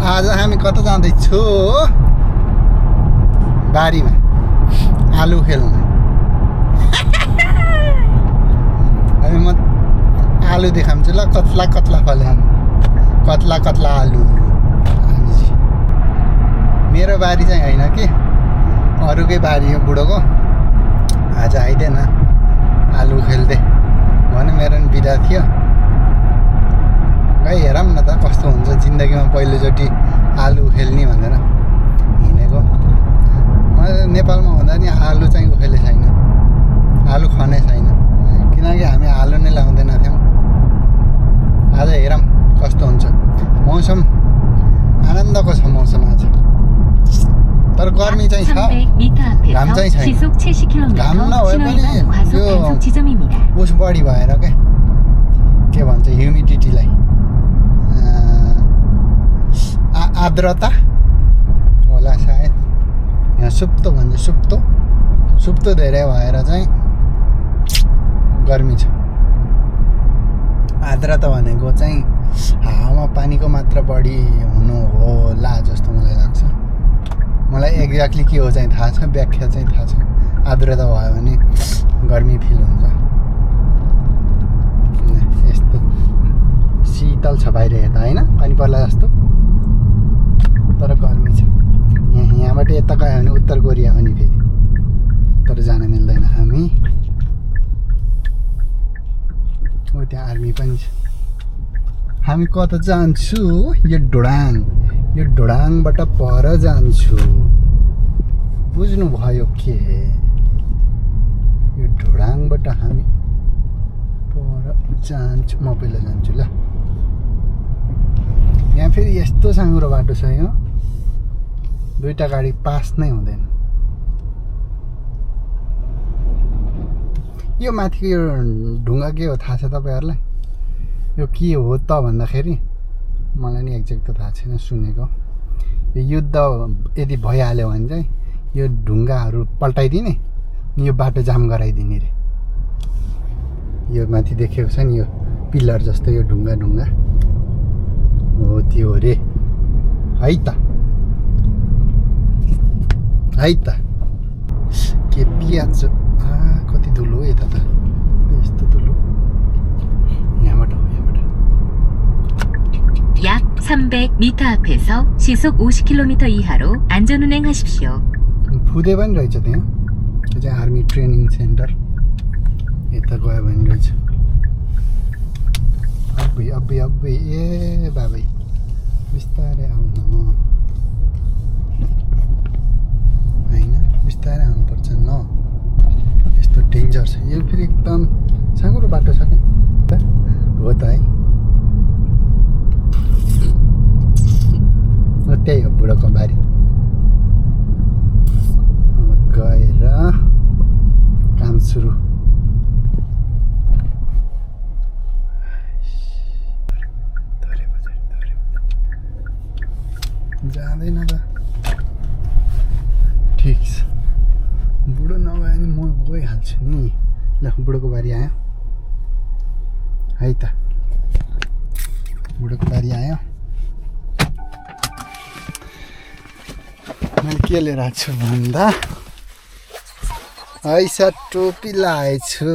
आज हामी कता जाँदैछु? बारीमा आलु खेल्न। अनि म आलु देखाउँछु ल, कत्ला कत्ला फल्याउनु, कत्ला कत्ला आलु। मेरो बारी चाहिँ होइन कि, अरूकै बारी हो बुढोको। आज आइदेन आलु खेल्दै भने मेरो नि बिदा थियो। खै हेरौँ न त कस्तो हुन्छ, जिन्दगीमा पहिलोचोटि आलु खेल्ने भनेर हिँडेको। म नेपालमा हुँदा नि आलु चाहिँ उखेले छैन, आलु खने छैन, किनकि हामी आलु नै लाउँदैन थियौँ। आज हेरौँ कस्तो हुन्छ। मौसम आनन्दको छ मौसम आज, तर गर्मी चाहिँ छ, घाम चाहिँ छैन। घाम नभए पनि यो उस बढी भएर के भन्छ ह्युमिडिटीलाई, आर्द्रता होला सायद, यहाँ सुप्तो भन्छ, सुप्तो धेरै भएर चाहिँ गर्मी छ। आर्द्रता भनेको चाहिँ हावामा पानीको मात्रा बढी हुनु होला जस्तो मलाई लाग्छ। मलाई एक्ज्याक्टली के हो चाहिँ थाहा छ, व्याख्या चाहिँ थाहा छ। आर्द्रता भयो भने गर्मी फिल हुन्छ। यस्तो शीतल छ बाहिर हेर्दा होइन, पानी पर्ला जस्तो, तर गर्मी छ। यहाँबाट यता गयो भने उत्तर कोरिया हो नि फेरि, तर जान मिल्दैन। हामी हो त्यहाँ आर्मी पनि छ। हामी कता जान्छु? यो ढोडाङबाट पर जान्छु, बुझ्नुभयो के? यो ढोडाङबाट हामी पर जान्छु। म पहिला जान्छु ल। यहाँ फेरि यस्तो साँघुरो बाटो छ, यो दुईटा गाडी पास नै हुँदैन। यो माथिको यो ढुङ्गा के हो थाहा छ तपाईँहरूलाई? यो के हो त भन्दाखेरि मलाई नि एक्ज्याक्ट त थाहा छैन, सुनेको। यो युद्ध यदि भइहाल्यो भने चाहिँ यो ढुङ्गाहरू पल्टाइदिने, यो बाटो जाम गराइदिने रे। यो माथि देखेको छ नि, यो पिलर जस्तो यो ढुङ्गा हो त्यो रे। है त के पियाज कति धुलो यता त, यस्तो धुलो। यहाँबाट 약 300m 앞에서 시속 50km 이하로 안전운행하십시오. फुदे पनि रहेछ त्यहाँ, त्यो चाहिँ आर्मी ट्रेनिङ सेन्टर। यता गयो भने रहेछ। अब्बे ए बाबै बिस्तारै आउनु होइन, बिस्तारै आउनुपर्छ न, यस्तो डेन्जर छ। यो फेरि एकदम साँघुरो बाटो छ नि हो त है। त्यही हो बुढोको बारी। अब गएर काम सुरु। जाँदैन त ठिक छ, बुढो नगयो भने म गइहाल्छु नि। ल बुढोको बारी आयो है त, बुढोको बारी आयो। मैले के लिएर आएको छु भन्दा ऐसा टोपी लगाएछु।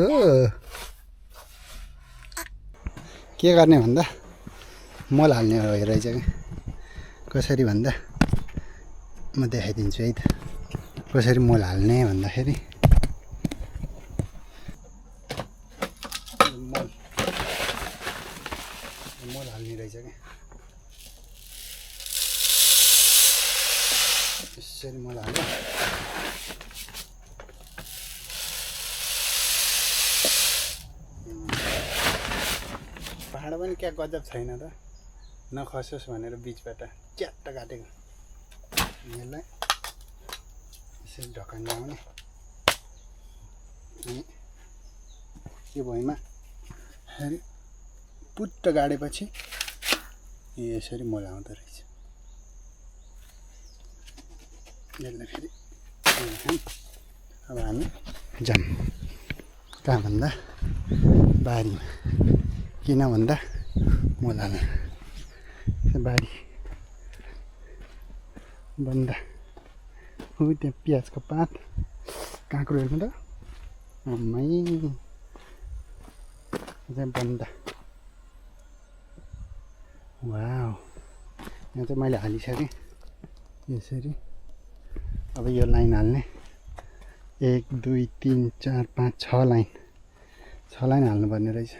के गर्ने भन्दा मल हाल्ने रहेछ कि, कसरी भन्दा म देखाइदिन्छु है त। कसरी मल हाल्ने भन्दाखेरि मल हाल्ने रहेछ क्या, यसरी मल हाल्यो। भाँडा पनि क्या गजब छैन त, नखसोस् भनेर बिचबाट च्याट्ट काटेको। यसलाई यसरी ढक्कन लगाउने, अनि यो भुइँमा पुट्ट गाडेपछि यसरी मल आउँदो रहेछ। यसलाई फेरि अब हामी जाम कहाँ भन्दा बारीमा, किन भन्दा मल हाल्न। बारी बन्दा ऊ त्यहाँ प्याजको पात काँक्रो हेर्नु त आम्मै चाहिँ बन्दा वाउ यहाँ चाहिँ मैले हालिसकेँ यसरी अब यो लाइन हाल्ने 1 2 3 4 5 6 लाइन 6 लाइन हाल्नुपर्ने रहेछ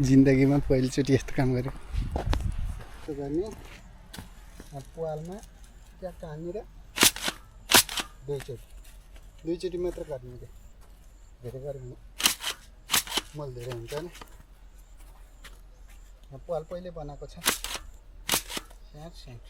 जिन्दगीमा पहिलोचोटि यस्तो काम गरेँ यस्तो गर्ने पालमा ट्याक्क हानेर दुईचोटि मात्र गर्ने क्या धेरै गऱ्यो भने मल धेरै हुन्छ नि पाल पहिले बनाएको छ स्याट स्याट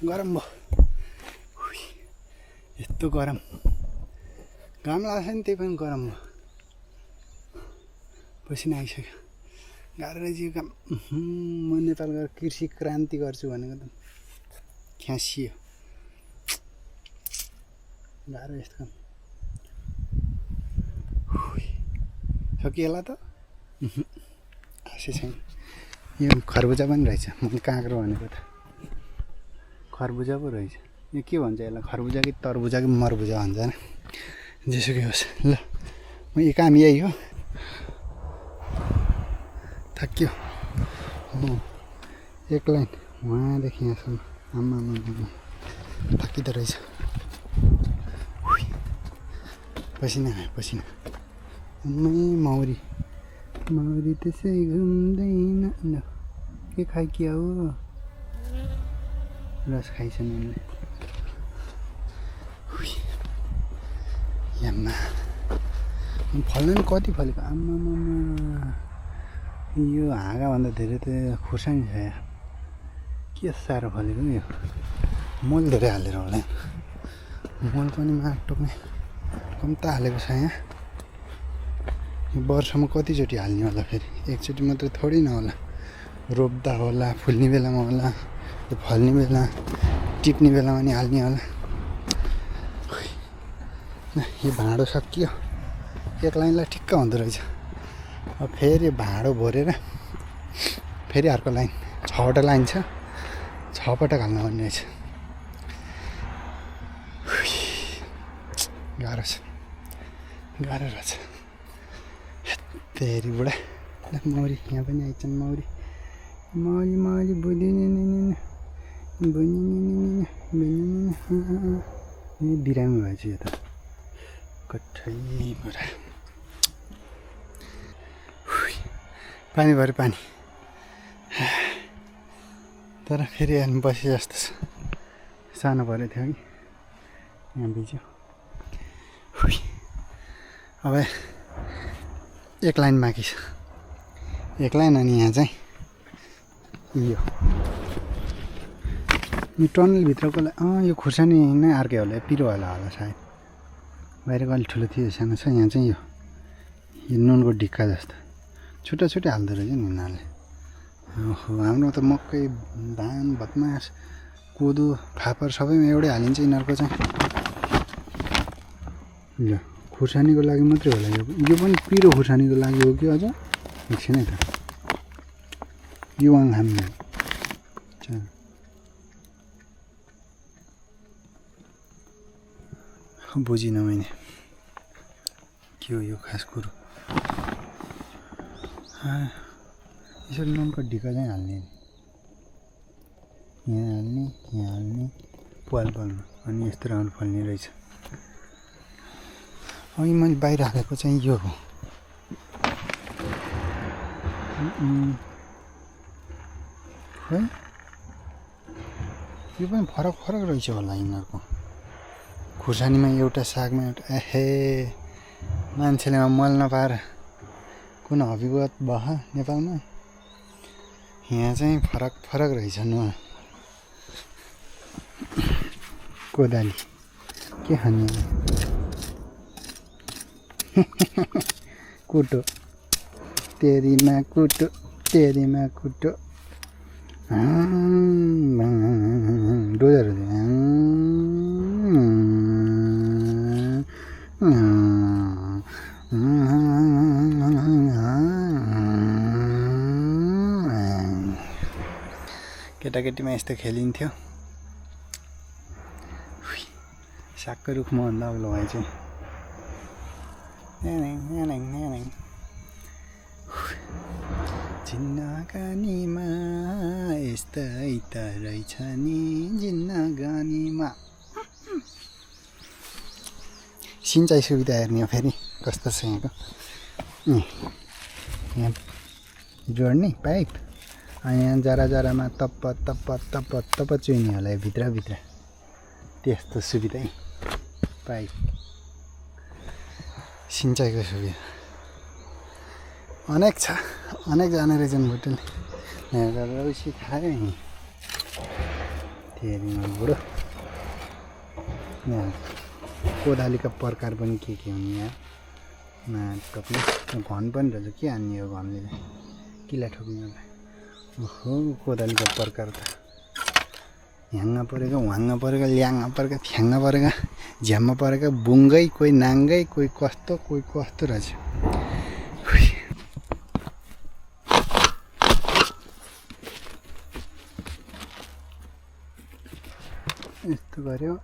गरम भयो यस्तो गरम घाम लाग्छ नि त्यही पनि गरम भयो पसिना आइसक्यो गाह्रो रहेछ यो काम म नेपाल गएर कृषि क्रान्ति गर्छु भनेको त ख्यासियो गाह्रो यस्तो काम सकिएला त आशै छैन यो खरबुजा पनि रहेछ म काँक्रो भनेको त खरबुजा पो रहेछ यो के भन्छ यसलाई खरबुजा कि तरबुजा कि मरबुजा भन्छ होइन जेसुकै होस् ल म यो काम यही हो थाक्यो एक लाइन वहाँदेखि यहाँसम्म आम्मा थाकिँदो रहेछ पसिना आयो पसिना मौरी त्यसै घुम्दैन ल के खाइकिया हो रस खाइछन् उनले याम्मा फल्नु नि कति फलेको आम्मामा यो हाँगाभन्दा धेरै त खुर्सानी छ यहाँ के साह्रो फलेको यो मल धेरै हालेर होला मल पनि माटोमै कम्ता हालेको छ यहाँ यो वर्षमा कतिचोटि हाल्ने होला फेरि एकचोटि मात्रै थोरै नहोला रोप्दा होला फुल्ने बेलामा होला फल्ने बेला टिप्ने बेलामा नि हाल्ने होला यो भाँडो सकियो एक लाइनलाई ठिक्क हुँदो रहेछ अब फेरि भाँडो भरेर फेरि अर्को लाइन 6वटा लाइन छ 6 पटक हाल्नुपर्ने रहेछ गाह्रो छ गाह्रो रहेछ तेरी बुढा मौरी यहाँ पनि आइछन् मौरी बुझिन बिरामी भएछ यो त कठै बुढा पानी भरे पानी तर फेरि बसे जस्तो छ सानो परेको थियो कि यहाँ भिज्यो अब एक लाइन बाँकी छ एक लाइन अनि यहाँ चाहिँ यो टनलभित्रकोलाई यो खुर्सानी नै अर्कै होला पिरो होला सायद बाहिरको अलिक ठुलो थियो सानो छ यहाँ चाहिँ यो नुनको ढिक्का जस्तो छुट्टा छुट्टै हाल्दो रहेछ नि यिनीहरूले ओहो हाम्रो त मकै धान भटमास कोदो फापर सबैमा एउटै हालिन्छ यिनीहरूको चाहिँ ल खुर्सानीको लागि मात्रै होला यो पनि पिरो खुर्सानीको लागि हो कि अझ एकछिन है त युवाङ हामी बुझिनँ मैले के हो यो खास कुरो यसरी नुनको ढिका चाहिँ हाल्ने यहाँ हाल्ने पालमा अनि यस्तो राम्रो फल्ने रहेछ अघि मैले बाहिर हालेको चाहिँ यो हो है यो पनि फरक फरक रहेछ होला यिनीहरूको खुर्सानीमा एउटा सागमा एउटा एहे मान्छेले मल नपाएर कुन हबिगत भयो नेपालमा यहाँ चाहिँ फरक फरक रहेछन् हो कोदाली के खाने कुटो तेरीमा कुटो तेरीमा कुटो डोजरहरू केटाकेटीमा यस्तो खेलिन्थ्यो सागको रुखमा भन्दा अग्लो भए चाहिँ जिन्दगानीमा यस्तै त रहेछ नि जिन्दगानीमा सिँचाइ सुविधा हेर्ने हो फेरि कस्तो छ यहाँको यहाँ जोड्ने पाइप अनि यहाँ जरा जरामा तप्प तप्प तप्प तप्प चुइने होला भित्रभित्र त्यस्तो सुविधै पाइप सिँचाइको सुविधा अनेक छ अनेक जाने रहेछन् भुटुल यहाँ रौसी खायो नि तेरीमा बुढो यहाँ कोदालीका प्रकार पनि के हुन् यहाँ टक्ने घन पनि रहेछ के हान्ने हो घनले किला ठोक्ने होला ओहो कोदालीका प्रकार त ह्याङ्गा परेको वाङ्गा परेको ल्याङ्गा परेको थ्याङ्गा परेको झ्याम्मा परेको बुङ्गै कोही नाङ्गै कोही कस्तो रहेछ यस्तो गऱ्यो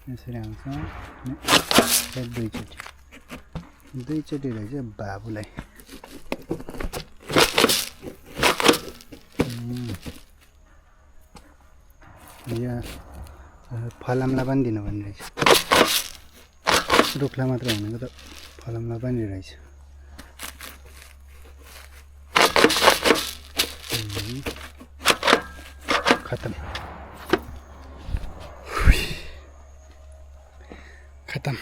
यसरी आउँछ दुईचोटि रहेछ बाबुलाई यो फलामलाई पनि दिनुपर्ने रहेछ रुखलाई मात्र भनेको त फलामलाई पनि रहेछ खतम खतम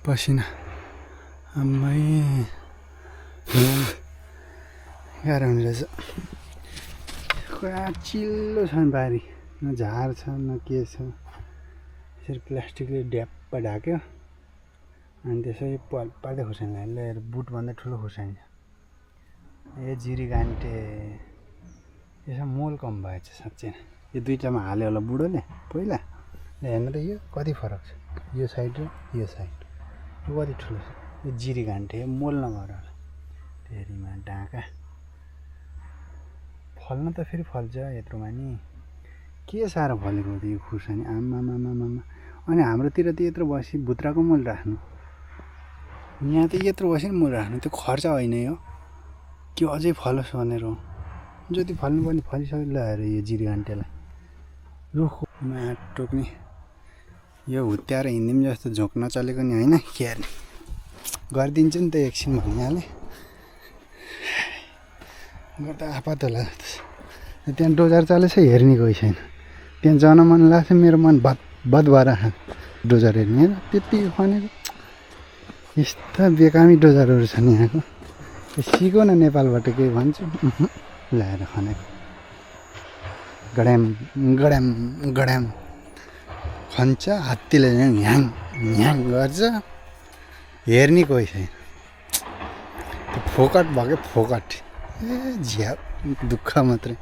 पसिना आम्मै गाह्रो हुने रहेछ चिल्लो छ बारी न झार छ न के छ यसरी प्लास्टिकले ड्याप्प ढाक्यो अनि त्यसै पाल्दै खुर्सानी ल्याएर बुटभन्दा ठुलो खुर्सानी छ ए जिरी गान्टे यसमा मोल कम भएछ साँच्चै यो दुईटामा हाल्यो होला बुढोले पहिला हेर्नु त यो कति फरक छ यो साइड र यो साइड यो कति ठुलो छ यो जिरी घान्टे मोल नभएर होला तेरीमा ढाका फल्न त फेरि फल्छ यत्रोमा नि के साह्रो फलेको हो त यो खुर्सानी आमामामामा अनि हाम्रोतिर त यत्रो बसी भुत्राको मोल राख्नु यहाँ त यत्रो बसी नि मोल राख्नु त्यो खर्च होइन यो के अझै फलोस् भनेर हो जति फल्नु पनि फलिसक्यो लगाएर यो जिरी घान्टेलाई रुखमा टोक्ने यो हुत्याएर हिँड्ने पनि जस्तो झोक नचलेको नि होइन के हेर्ने गरिदिन्छु नि त एकछिन भनिहालेँ गर्दा आपात होला त्यहाँ डोजर चलेछ हेर्ने कोही छैन त्यहाँ जान मन लाग्छ मेरो मन बद भएर डोजर हेर्ने होइन त्यति भनेको यस्ता बेकामी डोजरहरू छन् यहाँको सिको न नेपालबाट केही भन्छु ल्याएर खनेको गड्याम गड्याम गड्याम खन्छ हात्तीले ह्याङ ह्याङ गर्छ हेर्ने कोही छैन फोकट भएको फोकट ए झ्या दुःख मात्रै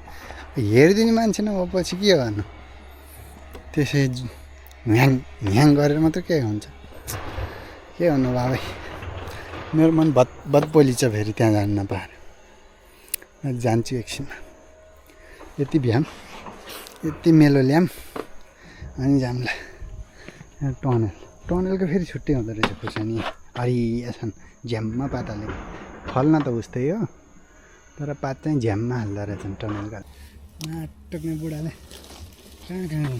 हेरिदिने मान्छे नभएपछि के गर्नु त्यसै ह्याङ ह्याङ गरेर मात्रै के हुन्छ के भन्नु बाबै मेरो मन बद पोलिन्छ फेरि त्यहाँ जानु नपाएर जान्छु एकछिनमा यति भ्याम यति मेलो ल्याम अनि जाम्ला टनलको फेरि छुट्टै हुँदो रहेछ खुर्सानी हरिया छन् झ्याममा पात हालेको फल्न त उस्तै हो तर पात चाहिँ झ्याममा हाल्दो रहेछन् टनलका टक्ने बुढाले कहाँ कहाँ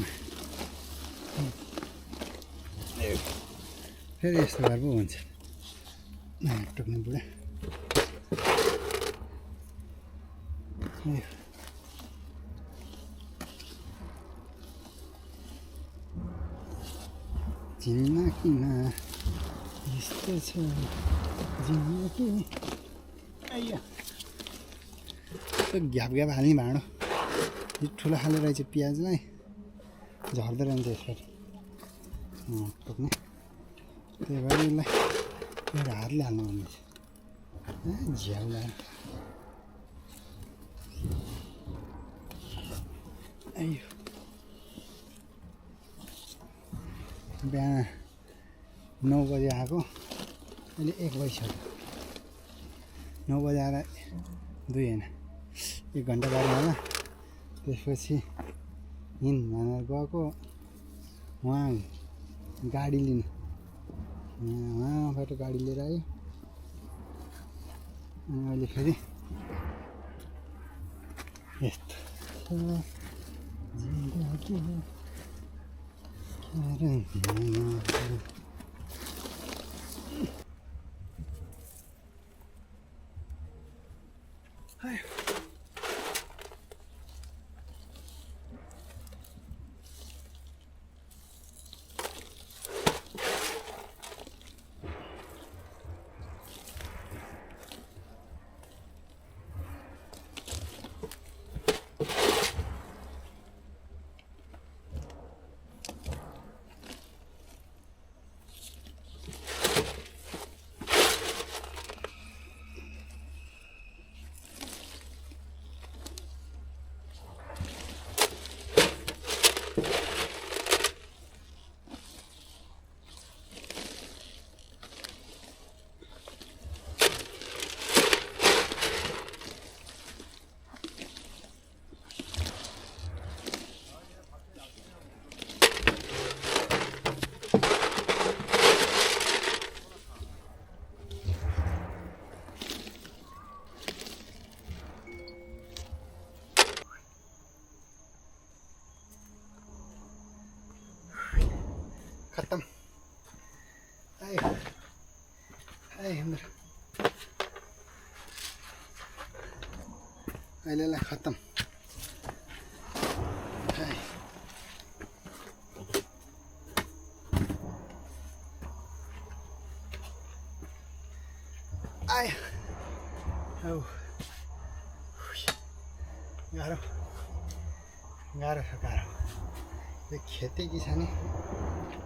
फेरि यस्तो भएर पो हुन्छ टक्ने बुढा जिन्दगीमा यस्तो छ जिन्दगी घ्याप घ्याप हाल्ने भाँडो यो ठुलो खाले रहेछ प्याजलाई झर्दो रहन्छ यसरी टोक्ने त्यही भएर यसलाई एउटा हातले हाल्नु पर्ने झ्याउ लगाएर बिहान 9 बजे आएको अहिले 1 बजिसक्यो 9 बजे आएर 2 होइन 1 घन्टा बाद होला त्यसपछि हिँड भनेर गएको उहाँ गाडी लिनु उहाँबाट गाडी लिएर आयो अनि अहिले फेरि यस्तो खत्म आयो हाम्रो अहिलेलाई खत्म आयो औ गाह्रो गाह्रो छ गाह्रो यो खेती किसानी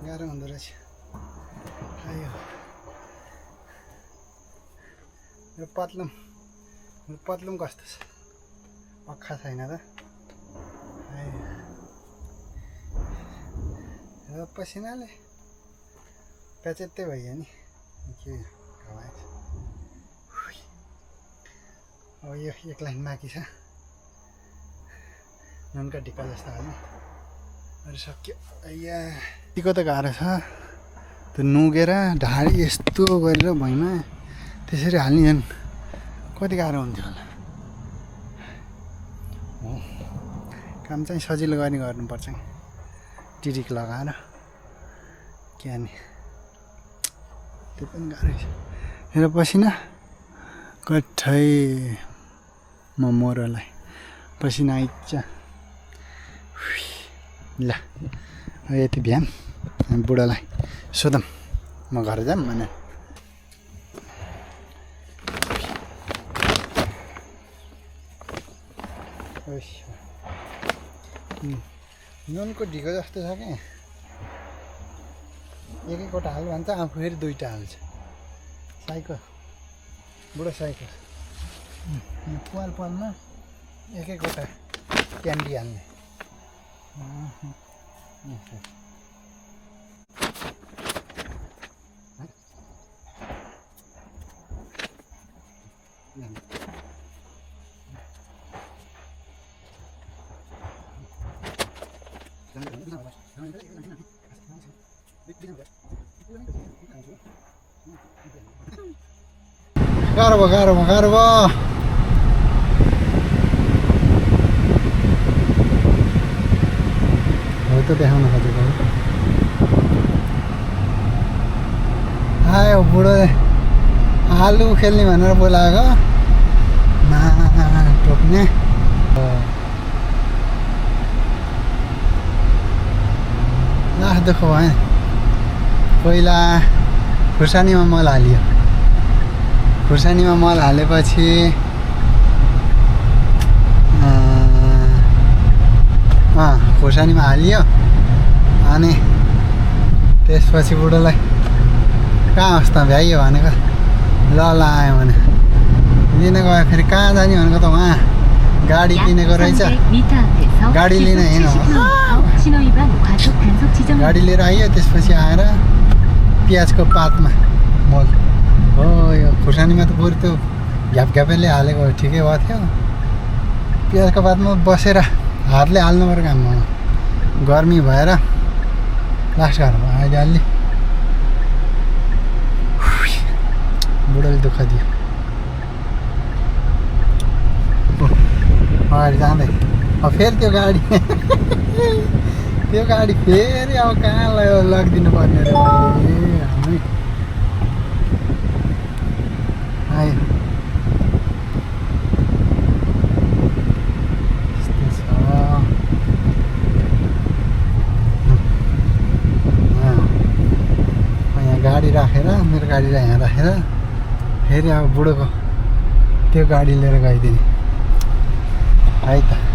गाह्रो हुँदो रहेछ आयो यो पत्लुम कस्तो छ पक्का छैन त आयो र पसिनाले प्याचेत्तै भयो नि के घाउ अब यो 1 लाइन बाँकी छ नुनका ढिक्का जस्तो हाल्ने अरू सक्यो अಯ್या यतिको त गाह्रो छ त्यो नुगेर ढाड यस्तो गरेर भुइँमा त्यसरी हाल्ने झन् कति गाह्रो हुन्थ्यो होला हो काम चाहिँ सजिलो गर्ने गर्नुपर्छ टिरिक लगाएर के हाल्ने त्यो पनि गाह्रो छ हेर पसिना कठै मोरोलाई पसिना आइन्छ ल यति बिहान बुढालाई सोधौँ म घर जाऊँ भने नुनको ढिको जस्तो छ क्या एकैवटा हाल भन्छ आफू फेरि 2टा हाल्छ साइकल बुढो साइकल पालमा एकैवटा क्यान्डी हाल्ने गाह्रो भयो हो त देखाउन खोजेको आयो बुढो आलु खेल्ने भनेर बोलाएको टोक्ने दुःख भयो पहिला खुर्सानीमा मल हालियो खुर्सानीमा मल हालेपछि खुर्सानीमा हालियो अनि त्यसपछि बुढोलाई कहाँ होस् त भ्याइयो भनेको ल आयो भने लिन गयो फेरि कहाँ जाने भनेको त उहाँ गाडी किनेको रहेछ गाडी लिन हिँड्नु गाडी लिएर आइयो त्यसपछि आएर प्याजको पातमा मल हो यो खुर्सानीमा त बरु त्यो घ्यापघ्यापैले हालेको ठिकै भएको थियो प्याजको पातमा बसेर हातले हाल्नु पर्यो काम गर्मी भएर लास्ट घरमा अहिले अलि बुढोले दुःख दियो अगाडि जाँदै अब फेरि त्यो गाडी फेरि अब कहाँ लगिदिनु पर्ने रे हामी आयो गाडी राखेर मेरो गाडीलाई यहाँ राखेर फेरि अब बुढोको त्यो गाडी लिएर गइदिने है त